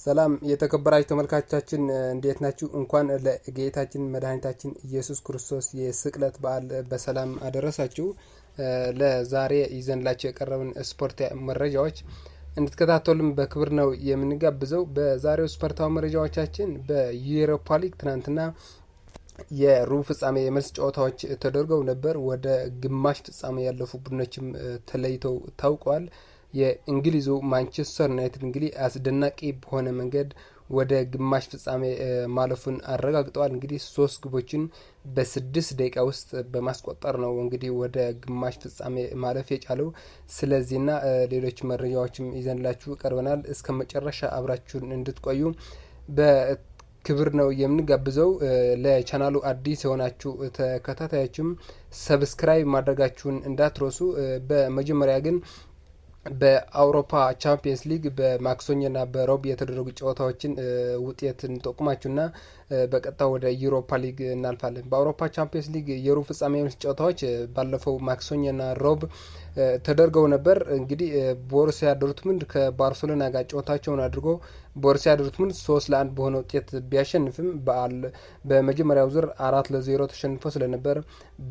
ሰላም የተከበራችሁ ተመልካቾቻችን፣ እንዴት ናችሁ? እንኳን ለጌታችን መድኃኒታችን ኢየሱስ ክርስቶስ የስቅለት በዓል በሰላም አደረሳችሁ። ለዛሬ ይዘንላችሁ የቀረብን ስፖርት መረጃዎች እንድትከታተሉም በክብር ነው የምንጋብዘው። በዛሬው ስፖርታዊ መረጃዎቻችን በዩሮፓ ሊግ ትናንትና የሩብ ፍጻሜ የመልስ ጨዋታዎች ተደርገው ነበር። ወደ ግማሽ ፍጻሜ ያለፉ ቡድኖችም ተለይተው ታውቀዋል። የእንግሊዙ ማንቸስተር ዩናይትድ እንግዲህ አስደናቂ በሆነ መንገድ ወደ ግማሽ ፍጻሜ ማለፉን አረጋግጠዋል። እንግዲህ ሶስት ግቦችን በ6 ደቂቃ ውስጥ በማስቆጠር ነው እንግዲህ ወደ ግማሽ ፍጻሜ ማለፍ የቻለው። ስለዚህና ሌሎች መረጃዎችም ይዘንላችሁ ቀርበናል። እስከ መጨረሻ አብራችሁን እንድትቆዩ በክብር ነው የምንጋብዘው። ለቻናሉ አዲስ የሆናችሁ ተከታታዮችም subscribe ማድረጋችሁን እንዳትረሱ። በመጀመሪያ ግን በአውሮፓ ቻምፒየንስ ሊግ በማክሰኞና በሮብ የተደረጉ ጨዋታዎችን ውጤት እንጠቁማችሁና በቀጥታ ወደ ዩሮፓ ሊግ እናልፋለን። በአውሮፓ ቻምፒየንስ ሊግ የሩብ ፍጻሜ ጨዋታዎች ባለፈው ማክሰኞና ሮብ ተደርገው ነበር። እንግዲህ ቦሩሲያ ዶርትሙንድ ከባርሴሎና ጋር ጨዋታቸውን አድርጎ ቦሩሲያ ዶርትሙንድ 3-1 በሆነ ውጤት ቢያሸንፍም በመጀመሪያው ዙር 4-0 ተሸንፎ ስለነበር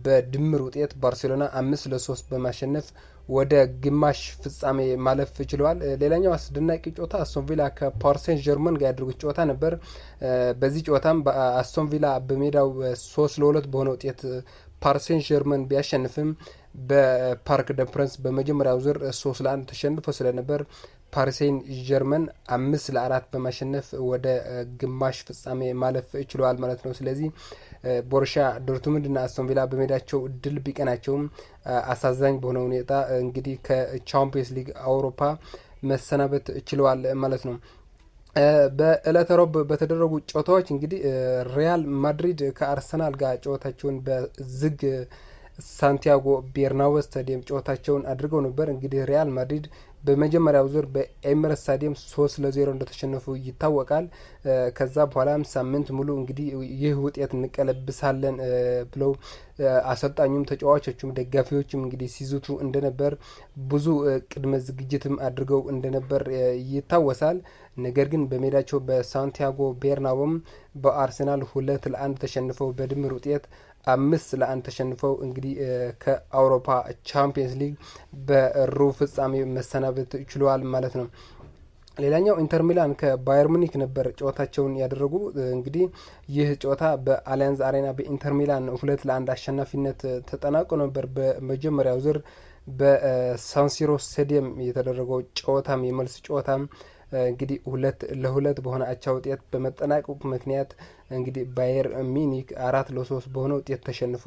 በድምር ውጤት ባርሴሎና 5-3 በማሸነፍ ወደ ግማሽ ፍጻሜ ማለፍ ችለዋል። ሌላኛው አስደናቂ ጨዋታ አስቶን ቪላ ከፓሪሰን ጀርመን ጋር ያደረጉት ጨዋታ ነበር። በዚህ ጨዋታም አስቶን ቪላ በሜዳው 3-2 በሆነ ውጤት ፓሪሰን ጀርመን ቢያሸንፍም በፓርክ ደ ፕረንስ በመጀመሪያው ዙር 3-1 ተሸንፎ ስለነበር ፓሪሴን ጀርመን 5-4 በማሸነፍ ወደ ግማሽ ፍጻሜ ማለፍ ችለዋል ማለት ነው። ስለዚህ ቦሩሲያ ዶርትሙንድና አስቶን ቪላ በሜዳቸው ድል ቢቀናቸውም አሳዛኝ በሆነ ሁኔታ እንግዲህ ከቻምፒየንስ ሊግ አውሮፓ መሰናበት ችለዋል ማለት ነው። በእለተ ሮብ በተደረጉ ጨዋታዎች እንግዲህ ሪያል ማድሪድ ከአርሰናል ጋር ጨዋታቸውን በዝግ ሳንቲያጎ ቤርናቦ ስታዲየም ጨዋታቸውን አድርገው ነበር። እንግዲህ ሪያል ማድሪድ በመጀመሪያው ዙር በኤምሬትስ ስታዲየም 3-0 እንደተሸነፉ ይታወቃል። ከዛ በኋላም ሳምንት ሙሉ እንግዲህ ይህ ውጤት እንቀለብሳለን ብለው አሰልጣኙም ተጫዋቾቹም ደጋፊዎችም እንግዲህ ሲዝቱ እንደነበር፣ ብዙ ቅድመ ዝግጅትም አድርገው እንደነበር ይታወሳል። ነገር ግን በሜዳቸው በሳንቲያጎ ቤርናቦም በአርሴናል 2-1 ተሸንፈው በድምር ውጤት 5-1 ተሸንፈው እንግዲህ ከአውሮፓ ቻምፒየንስ ሊግ በሩብ ፍጻሜ መሰናበት ችለዋል ማለት ነው። ሌላኛው ኢንተር ሚላን ከባየር ሙኒክ ነበር ጨዋታቸውን ያደረጉ። እንግዲህ ይህ ጨዋታ በአሊያንዝ አሬና በኢንተር ሚላን 2-1 አሸናፊነት ተጠናቆ ነበር። በመጀመሪያው ዙር በሳንሲሮ ስታዲየም የተደረገው ጨዋታም የመልስ ጨዋታም እንግዲህ 2-2 በሆነ አቻ ውጤት በመጠናቀቁ ምክንያት እንግዲህ ባየር ሚኒክ 4-3 በሆነ ውጤት ተሸንፎ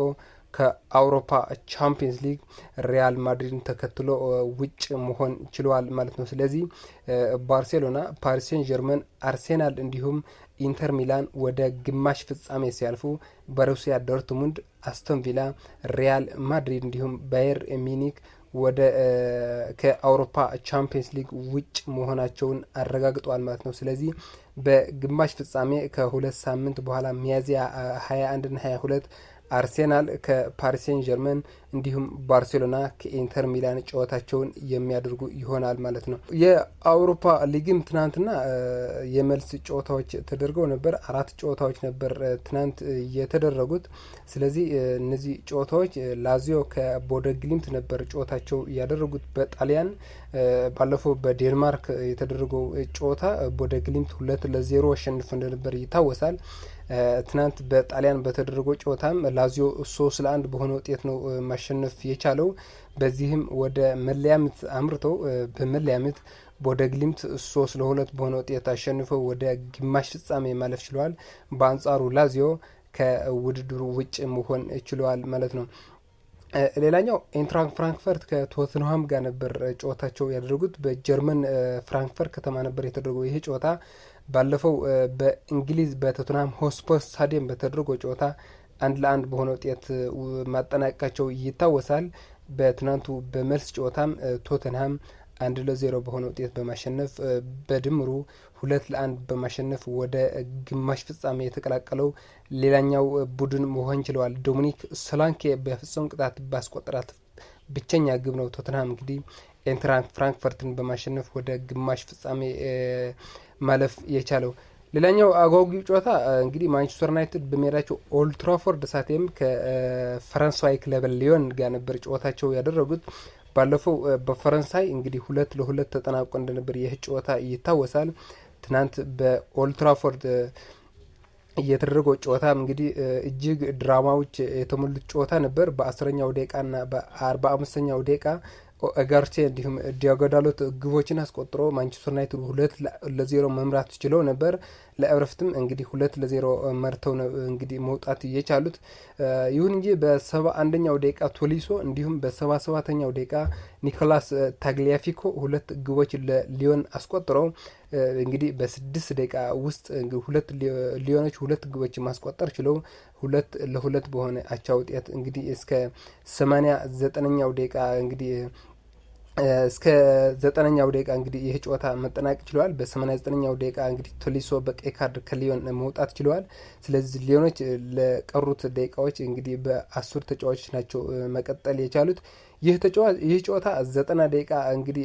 ከአውሮፓ ቻምፒየንስ ሊግ ሪያል ማድሪድን ተከትሎ ውጭ መሆን ችለዋል ማለት ነው። ስለዚህ ባርሴሎና፣ ፓሪሴን ጀርመን፣ አርሴናል እንዲሁም ኢንተር ሚላን ወደ ግማሽ ፍጻሜ ሲያልፉ ቦሩሲያ ዶርትሙንድ፣ አስቶን ቪላ፣ ሪያል ማድሪድ እንዲሁም ባየር ሚኒክ ወደ ከአውሮፓ ቻምፒየንስ ሊግ ውጭ መሆናቸውን አረጋግጠዋል ማለት ነው። ስለዚህ በግማሽ ፍጻሜ ከ2 ሳምንት በኋላ ሚያዝያ 21 ና 22 አርሴናል ከፓሪሴን ጀርመን እንዲሁም ባርሴሎና ከኢንተር ሚላን ጨዋታቸውን የሚያደርጉ ይሆናል ማለት ነው። የአውሮፓ ሊግም ትናንትና የመልስ ጨዋታዎች ተደርገው ነበር። አራት ጨዋታዎች ነበር ትናንት የተደረጉት። ስለዚህ እነዚህ ጨዋታዎች ላዚዮ ከቦደ ግሊምት ነበር ጨዋታቸው ያደረጉት በጣሊያን። ባለፈው በዴንማርክ የተደረገው ጨዋታ ቦደ ግሊምት 2-0 አሸንፎ እንደነበር ይታወሳል። ትናንት በጣሊያን በተደረገው ጨዋታም ላዚዮ 3-1 በሆነ ውጤት ነው ማሸነፍ የቻለው። በዚህም ወደ መለያ ምት አምርተው በመለያ ምት ቦደ ግሊምት 3-2 በሆነ ውጤት አሸንፈው ወደ ግማሽ ፍጻሜ ማለፍ ችለዋል። በአንጻሩ ላዚዮ ከውድድሩ ውጭ መሆን ችለዋል ማለት ነው። ሌላኛው ኢንትራክት ፍራንክፈርት ከቶትንሃም ጋር ነበር ጨዋታቸው ያደረጉት። በጀርመን ፍራንክፈርት ከተማ ነበር የተደረገው ይህ ጨዋታ። ባለፈው በእንግሊዝ በቶትንሃም ሆትስፐር ስታዲየም በተደረገው ጨዋታ 1-1 በሆነ ውጤት ማጠናቀቃቸው ይታወሳል። በትናንቱ በመልስ ጨዋታም ቶተንሃም 1-0 በሆነ ውጤት በማሸነፍ በድምሩ 2-1 በማሸነፍ ወደ ግማሽ ፍጻሜ የተቀላቀለው ሌላኛው ቡድን መሆን ችለዋል። ዶሚኒክ ሶላንኬ በፍጹም ቅጣት ባስቆጠራት ብቸኛ ግብ ነው ቶተንሃም እንግዲህ ኤንትራክት ፍራንክፈርትን በማሸነፍ ወደ ግማሽ ፍጻሜ ማለፍ የቻለው። ሌላኛው አጓጊው ጨዋታ እንግዲህ ማንቸስተር ዩናይትድ በሜዳቸው ኦልድትራፎርድ ስታዲየም ከፈረንሳይ ክለብ ሊዮን ጋር ነበር ጨዋታቸው ያደረጉት። ባለፈው በፈረንሳይ እንግዲህ 2-2 ተጠናቆ እንደነበር ይህ ጨዋታ ይታወሳል። ትናንት በኦልድትራፎርድ የተደረገው ጨዋታ እንግዲህ እጅግ ድራማዎች የተሞሉት ጨዋታ ነበር። በ10ኛው ደቂቃና በ45ኛው ደቂቃ ኡጋርቴ እንዲሁም ዲዮጎ ዳሎት ግቦችን አስቆጥሮ ማንቸስተር ዩናይትድ 2-0 መምራት ችለው ነበር። ለእረፍትም እንግዲህ 2-0 መርተው እንግዲህ መውጣት የቻሉት። ይሁን እንጂ በ71ኛው ደቂቃ ቶሊሶ እንዲሁም በ77ኛው ደቂቃ ኒኮላስ ታግሊያፊኮ ሁለት ግቦች ለሊዮን አስቆጥረው እንግዲህ በ6 ደቂቃ ውስጥ ሁለት ሊዮኖች ሁለት ግቦች ማስቆጠር ችለው 2-2 በሆነ አቻ ውጤት እንግዲህ እስከ 89ኛው ደቂቃ እንግዲህ እስከ 90ኛው ደቂቃ እንግዲህ ይህ ጨዋታ መጠናቀቅ ችለዋል። በ89ኛው ደቂቃ እንግዲህ ቶሊሶ በቀይ ካርድ ከሊዮን መውጣት ችለዋል። ስለዚህ ሊዮኖች ለቀሩት ደቂቃዎች እንግዲህ በ10 ተጫዋቾች ናቸው መቀጠል የቻሉት። ይህ ጨዋታ 90 ደቂቃ እንግዲህ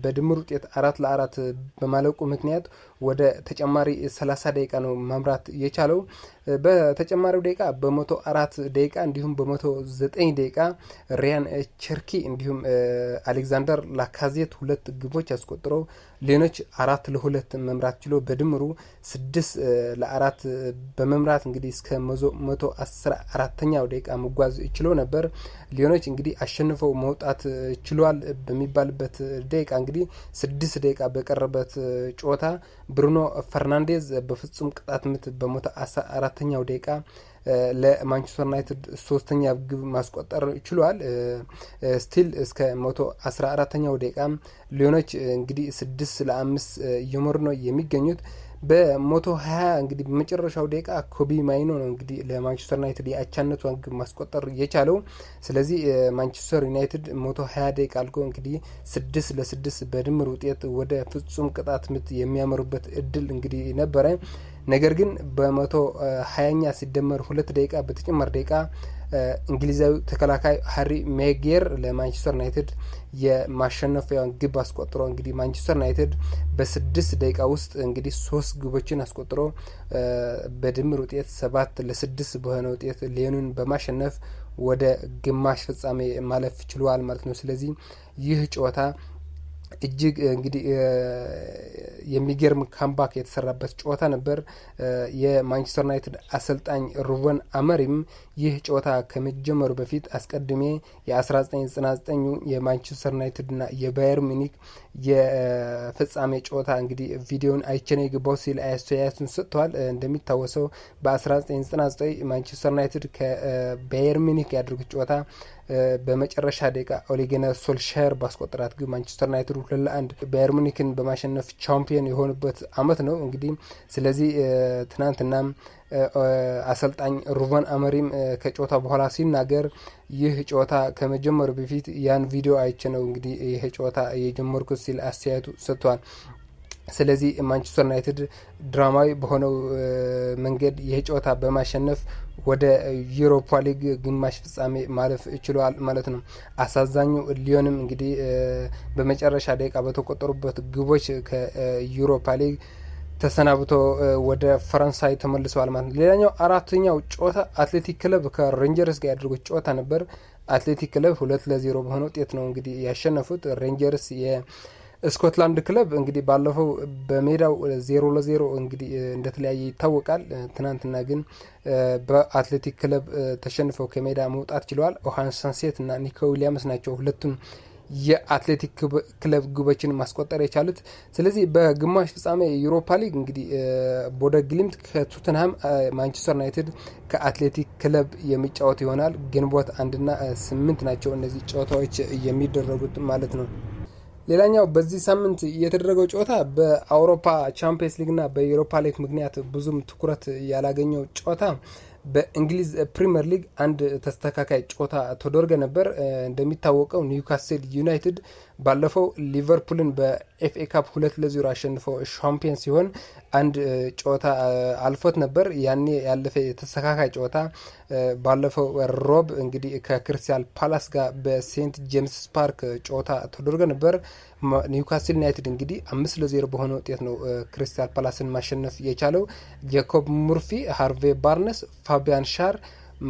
በድምር ውጤት 4-4 በማለቁ ምክንያት ወደ ተጨማሪ 30 ደቂቃ ነው ማምራት የቻለው። በተጨማሪው ደቂቃ በ104 ደቂቃ እንዲሁም በ109 ደቂቃ ሪያን ቸርኪ እንዲሁም አሌክዛንደር ላካዜት ሁለት ግቦች አስቆጥረው ሊዮኖች 4-2 መምራት ችሎ በድምሩ 6-4 በመምራት እንግዲህ እስከ 114ኛው ደቂቃ መጓዝ ችሎ ነበር። ሊዮኖች እንግዲህ አሸንፈው መውጣት ችሏል በሚባልበት ደቂቃ እንግዲህ 6 ደቂቃ በቀረበት ጨዋታ ብሩኖ ፈርናንዴዝ በፍጹም ቅጣት ምት በ114ኛው ደቂቃ ለማንቸስተር ዩናይትድ ሶስተኛ ግብ ማስቆጠር ችሏል። Still እስከ 114ኛው ደቂቃ ሊዮኖች እንግዲህ 6-5 እየመሩ ነው የሚገኙት። በ120 እንግዲህ በመጨረሻው ደቂቃ ኮቢ ማይኖ ነው እንግዲህ ለማንቸስተር ዩናይትድ የአቻነቷን ግብ ማስቆጠር የቻለው። ስለዚህ ማንቸስተር ዩናይትድ 120 ደቂቃ አልቆ እንግዲህ 6-6 በድምር ውጤት ወደ ፍጹም ቅጣት ምት የሚያመሩበት እድል እንግዲህ ነበረ። ነገር ግን በ120ኛ ሲደመር 2 ደቂቃ በተጨማሪ ደቂቃ እንግሊዛዊ ተከላካይ ሀሪ ማጓየር ለማንቸስተር ዩናይትድ የማሸነፊያውን ግብ አስቆጥሮ እንግዲህ ማንቸስተር ዩናይትድ በ6 ደቂቃ ውስጥ እንግዲህ ሶስት ግቦችን አስቆጥሮ በድምር ውጤት 7-6 በሆነ ውጤት ሊዮንን በማሸነፍ ወደ ግማሽ ፍጻሜ ማለፍ ችሏል ማለት ነው። ስለዚህ ይህ ጨዋታ እጅግ እንግዲህ የሚገርም comeback የተሰራበት ጨዋታ ነበር። የማንቸስተር ዩናይትድ አሰልጣኝ ሩበን አሞሪም ይህ ጨዋታ ከመጀመሩ በፊት አስቀድሜ የ1999 የማንቸስተር ዩናይትድና የባየር ሙኒክ የፍጻሜ ጨዋታ እንግዲህ ቪዲዮን አይቼ ነው የገባው ሲል አስተያየቱን ሰጥተዋል። እንደሚታወሰው በ1999 ማንቸስተር ዩናይትድ ከባየር ሙኒክ ያደረጉት ጨዋታ በመጨረሻ ደቂቃ ኦሌ ጉናር ሶልሻየር ባስቆጠራት ግብ ማንቸስተር ዩናይትድ 2-1 ባየር ሙኒክን በማሸነፍ ቻምፒየን የሆኑበት አመት ነው። እንግዲህ ስለዚህ ትናንትናም አሰልጣኝ ሩበን አሞሪም ከጨዋታ በኋላ ሲናገር ይህ ጨዋታ ከመጀመሩ በፊት ያን ቪዲዮ አይቼ ነው እንግዲህ ይህ ጨዋታ የጀመርኩት ሲል አስተያየቱ ሰጥቷል። ስለዚህ ማንቸስተር ዩናይትድ ድራማዊ በሆነው መንገድ ይህ ጨዋታ በማሸነፍ ወደ ዩሮፓ ሊግ ግማሽ ፍጻሜ ማለፍ ችሏል ማለት ነው። አሳዛኙ ሊዮንም እንግዲህ በመጨረሻ ደቂቃ በተቆጠሩበት ግቦች ከዩሮፓ ሊግ ተሰናብቶ ወደ ፈረንሳይ ተመልሰዋል ማለት ነው። ሌላኛው አራተኛው ጨዋታ አትሌቲክ ክለብ ከሬንጀርስ ጋር ያደረጉት ጨዋታ ነበር። አትሌቲክ ክለብ 2-0 በሆነ ውጤት ነው እንግዲህ ያሸነፉት። ሬንጀርስ የስኮትላንድ ክለብ እንግዲህ ባለፈው በሜዳው 0-0 እንግዲህ እንደተለያየ ይታወቃል። ትናንትና ግን በአትሌቲክ ክለብ ተሸንፈው ከሜዳ መውጣት ችለዋል። ኦሃን ሳንሴት እና ኒኮ ዊሊያምስ ናቸው ሁለቱም የአትሌቲክ ክለብ ግቦችን ማስቆጠር የቻሉት። ስለዚህ በግማሽ ፍጻሜ የዩሮፓ ሊግ እንግዲህ ቦደ ግሊምት ከቶተንሃም፣ ማንቸስተር ዩናይትድ ከአትሌቲክ ክለብ የሚጫወት ይሆናል። ግንቦት 1ና 8 ናቸው እነዚህ ጨዋታዎች የሚደረጉት ማለት ነው። ሌላኛው በዚህ ሳምንት የተደረገው ጨዋታ በአውሮፓ ቻምፒየንስ ሊግና በዩሮፓ ሊግ ምክንያት ብዙም ትኩረት ያላገኘው ጨዋታ በእንግሊዝ ፕሪምየር ሊግ አንድ ተስተካካይ ጨዋታ ተደርጎ ነበር። እንደሚታወቀው ኒውካስል ዩናይትድ ባለፈው ሊቨርፑልን በ FA Cup 2-0 አሸንፎ ሻምፒየን ሲሆን አንድ ጨዋታ አልፎት ነበር። ያኔ ያለፈ የተስተካካይ ጨዋታ ባለፈው ሮብ እንግዲህ ከክሪስታል ፓላስ ጋር በሴንት ጄምስ ፓርክ ጨዋታ ተደርጎ ነበር። ኒውካስል ዩናይትድ እንግዲህ 5-0 በሆነ ውጤት ነው ክሪስታል ፓላስን ማሸነፍ የቻለው። ጄኮብ ሙርፊ፣ ሃርቬ ባርነስ፣ ፋቢያን ሻር፣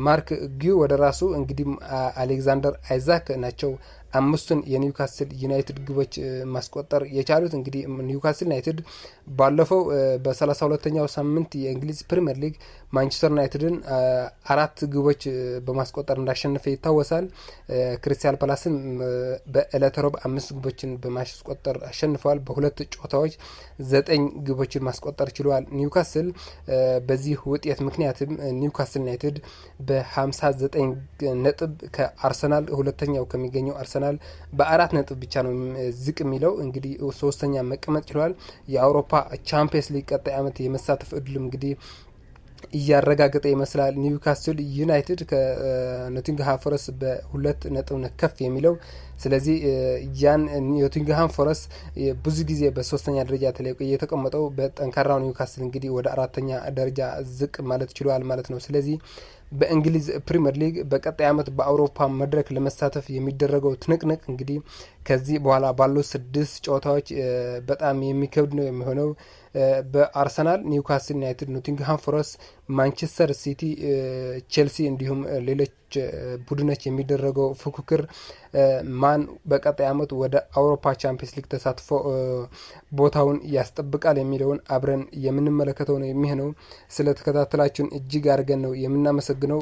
ማርክ ጊ ወደ ራሱ እንግዲህ አሌክዛንደር አይዛክ ናቸው አምስቱን የኒውካስል ዩናይትድ ግቦች ማስቆጠር የቻሉት። እንግዲህ ኒውካስል ዩናይትድ ባለፈው በ32ኛው ሳምንት የእንግሊዝ ፕሪምየር ሊግ ማንቸስተር ዩናይትድን አራት ግቦች በማስቆጠር እንዳሸነፈ ይታወሳል። ክሪስታል ፓላስን በዕለተ ሮብ አምስት ግቦችን በማስቆጠር አሸንፈዋል። በሁለት ጨዋታዎች ዘጠኝ ግቦችን ማስቆጠር ችለዋል። ኒውካስል በዚህ ውጤት ምክንያትም ኒውካስል ዩናይትድ በ59 ነጥብ ከአርሰናል ሁለተኛው ከሚገኘው አርሰናል በ4 ነጥብ ብቻ ነው ዝቅ የሚለው። እንግዲህ ሶስተኛ መቀመጥ ችሏል። የአውሮፓ ቻምፒየንስ ሊግ ቀጣይ ዓመት የመሳተፍ እድሉም እንግዲህ እያረጋገጠ ይመስላል። ኒውካስል ዩናይትድ ከኖቲንግሃም ፎረስት በ2 ነጥብ ነው ከፍ የሚለው። ስለዚህ ያን ኖቲንግሃም ፎረስት ብዙ ጊዜ በሶስተኛ ደረጃ የተቀመጠው በጠንካራው ኒውካስል እንግዲህ ወደ አራተኛ ደረጃ ዝቅ ማለት ችሏል ማለት ነው። ስለዚህ በእንግሊዝ ፕሪምየር ሊግ በቀጣይ ዓመት በአውሮፓ መድረክ ለመሳተፍ የሚደረገው ትንቅንቅ እንግዲህ ከዚህ በኋላ ባሉት ስድስት ጨዋታዎች በጣም የሚከብድ ነው የሚሆነው። በአርሰናል፣ ኒውካስል ዩናይትድ፣ ኖቲንግሃም ፎረስት፣ ማንቸስተር ሲቲ፣ ቼልሲ እንዲሁም ሌሎች ቡድኖች የሚደረገው ፉክክር ማን በቀጣይ ዓመት ወደ አውሮፓ ቻምፒየንስ ሊግ ተሳትፎ ቦታውን ያስጠብቃል የሚለውን አብረን የምንመለከተው ነው የሚሆነው። ስለተከታተላችሁን እጅግ አድርገን ነው የምናመሰግነው።